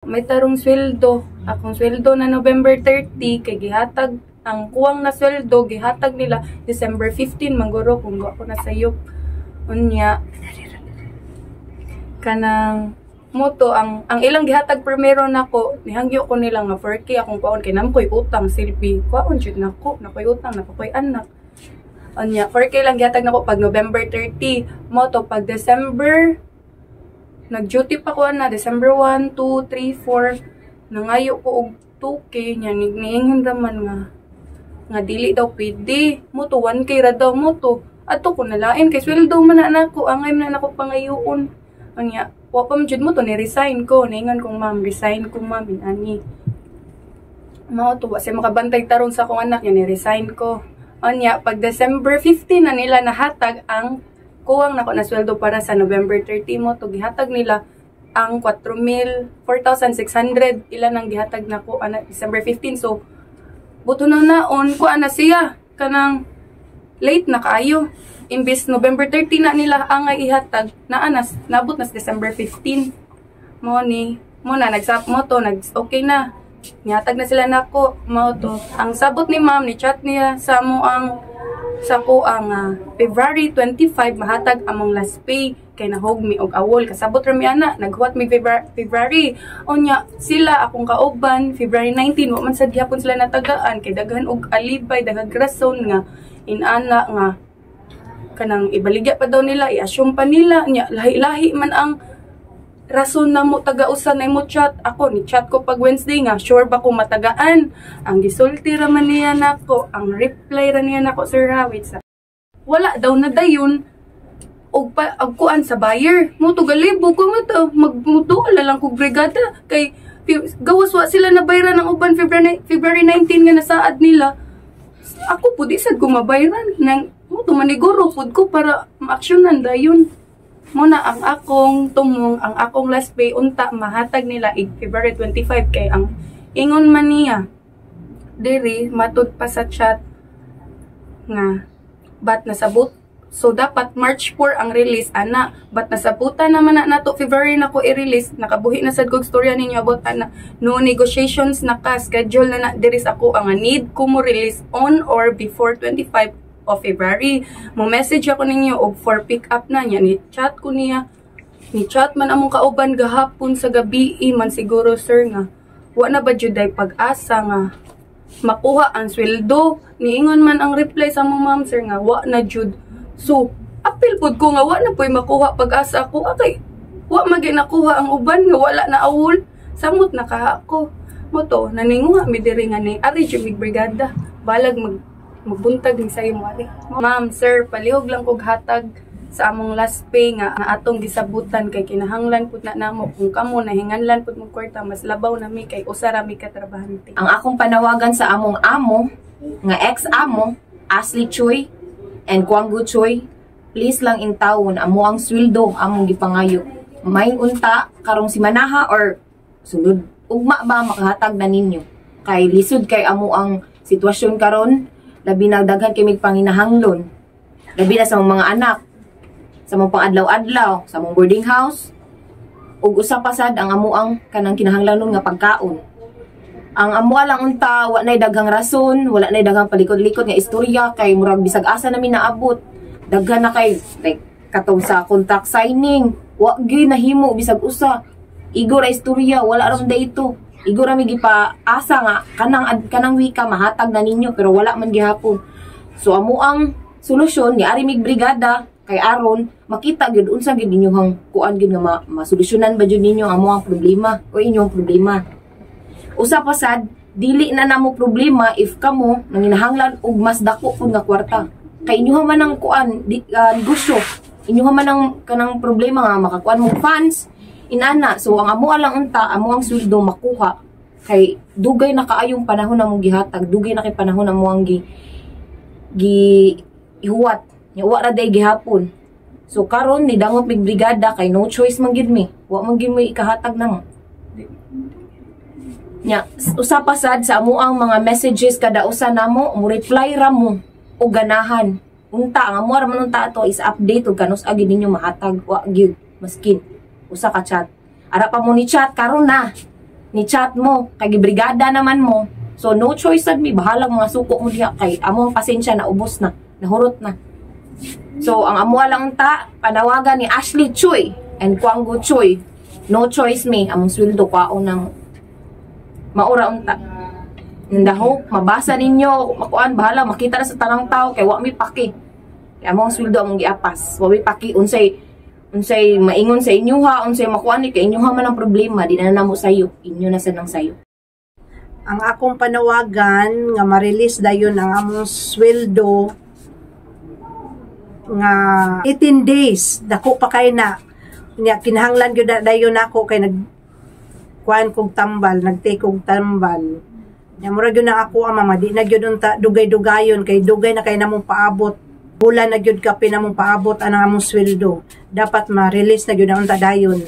May tarong sweldo. Akong sweldo na November 30 kay gihatag ang kuwang na sweldo, gihatag nila December 15 mangguro kung ako na sayop. Unya kanang moto ang ilang gihatag primero nako, nihangyo ko nila nga 4K akong kuwaon kay naa koy utang, silbi kuwaon jud nako, nakoy utang, nakoy anak. Unya 4K lang gihatag nako pag November 30. Moto pag December, nag-duty pa ko na December 1, 2, 3, 4, nangayo ko og 2K nya niingon raman nga dili daw pwede. Mo to 1K ra daw. Mo to adto ko nalain kay sweldo man na nako, angay man na nako pangayoon. Unya wa pa man jud mo to ni resign ko. Niingon kong, "Ma'am, resign ko, ma'am," ani mao to, wa siya makabantay taron sa akong anak nya ni resign ko. Unya pag December 15 na nila nahatag ang kuwang nako na sweldo para sa November 30. Mo to gihatag nila ang 4,000, 4,600 ilan ang gihatag nako ana December 15. So buto na naon ko ana siya kanang late na kaayo. Imbis November 30 na nila angay ihatag, naa na nabot na sa December 15. Mo ni mo na nagsap mo to nag okay na, nihatag na sila nako. Mao to ang sabot ni ma'am, ni chat niya sa mo ang sa ko ang February 25 mahatag among last pay kay nahog mi og awol. Kasabot ra mi ana, naghuwat mi February. Unya sila, akong kauban, February 19 wa man sad gihapon sila natagaan kay daghan og alibay, daghang rason nga inana nga kanang ibaligya pa daw nila, i-assume pa nila. Nya lahi-lahi man ang rason na mo taga-usa na mo chat ako. Ni chat ko pag Wednesday nga sure ba ko matagaan. Ang gisulti ra man niya nako, ang reply ra niya nako, Sir Hawit, sa wala daw na dayon og pa og kuan sa buyer. Mo to galibo ko mo to magmutuo na lang kog brigada kay gawas wa sila na bayran ng uban February 19 nga nasaad nila. Ako pud di sad ko mabayran nang mo to maniguro pud ko para maaksyonan dayon. Mo na ang akong tumong, ang akong last pay unta mahatag nila ig February 25 kay ang ingon man niya diri matud pa sa chat nga but nasabot. So dapat March 4 ang release ana, but nasabutan naman na nato February na ko i-release. Nakabuhi na sad kog storya ninyo about ana. No negotiations na ka schedule na na diri sa ako ang need ko mo release on or before 25 of February. Mo message ako ninyo og for pick up na niya. Ni chat ko niya, ni chat man among kauban gahapon sa gabi man siguro, sir, nga wa na ba jud ay pag-asa nga makuha ang sweldo. Niingon man ang reply sa among ma'am, sir, nga wa na jud. So apil pud ko nga wa na po'y makuha pag-asa ako kay wa man nakuha ang uban nga wala na awol. Samot na kaha ko. Mo to naninguha mi diri nga ni ari jud mig brigada, balag magbuntag ni sayo mo ari. Ma'am, sir, palihog lang kog hatag sa among last pay nga atong gisabutan kay kinahanglan pud na namo. Kung kamo nahinganlan pud mo kwarta, mas labaw na mi kay usa ra mi ka trabahante. Ang akong panawagan sa among amo, nga ex-amo, Ashley Choi and Kwanggu Choi, please lang intawon amo ang sweldo among gipangayo. May unta karong simanaha or sulod ugma ba makahatag na ninyo. Kay lisod kay amo ang sitwasyon karon, labi na daghan kay mig panginahanglon. Labi na sa among mga anak, sa among pang-adlaw-adlaw, sa among boarding house, ug usa pa sad ang amo ang kanang kinahanglanon nga pagkaon. Ang amo lang unta, wa nay daghang rason, wala nay daghang palikod-likod nga istorya kay murag bisag asa nami naabot. Daghan na kay like katong sa contract signing, wa gyud nahimo bisag usa. Igo ra istorya, wala ra man ito. Igo ra mi gipaasa nga kanang wika mahatag na ninyo pero wala man gihapon. So amo ang solusyon ni ari mig brigada kay aron makita gyud unsa gyud inyong kuan gyud nga masolusyonan ba gyud ninyo ang amo ang problema o inyong problema. Usa pa sad, dili na namo problema if kamo nanginahanglan og mas dako pud nga kwarta. Kay inyo man ang kuan di, negosyo. Inyo man ang kanang problema nga makakuan mong funds inana. So ang amo lang unta, amo ang sweldo makuha kay dugay na kaayong panahon na mong gihatag, dugay na kay panahon na mo ang gi gi ihuwat. Nya wa ra day gihapon. So karon ni dangot mig brigada kay no choice man gid mi. Wa man gid mi ikahatag namo. Nya usa pa sad sa amo ang mga messages, kada usa namo mo reply ra mo og ganahan. Unta ang amo ra man unta ato is update og kanus agi ninyo mahatag, wa gyud maskin usa ka chat. Ara pa mo ni chat karon na. Ni chat mo, kay gibrigada naman mo. So no choice sad mi, bahala mga suko mo diha kay among pasensya na ubos na, nahurot na. So ang amo lang ta panawagan ni Ashley Chuy and Kwanggu Chuy. No choice mi, among sweldo kwaon namo. Maura unta. And the hope mabasa ninyo, makuan, bahala makita na sa tanang tao kay wa mi paki. Kay among sweldo among giapas. Wa mi paki unsay unsay maingon sa inyo ha, unsay makuan ni kay inyo ha man ang problema, di na namo sayo. Inyo na sad nang sayo. Ang akong panawagan nga ma-release dayon ang among sweldo nga 18 days, dako pa kay na nya. Kinahanglan gyud na dayon nako kay nag kuan kog tambal, nagtake kog tambal nya. Mura gyud na ako ang mama, di na gyud unta dugay-dugayon kay dugay na kay namong paabot, bulan na gyud kape namong paabot ang among sweldo. Dapat ma-release na gyud na unta dayon.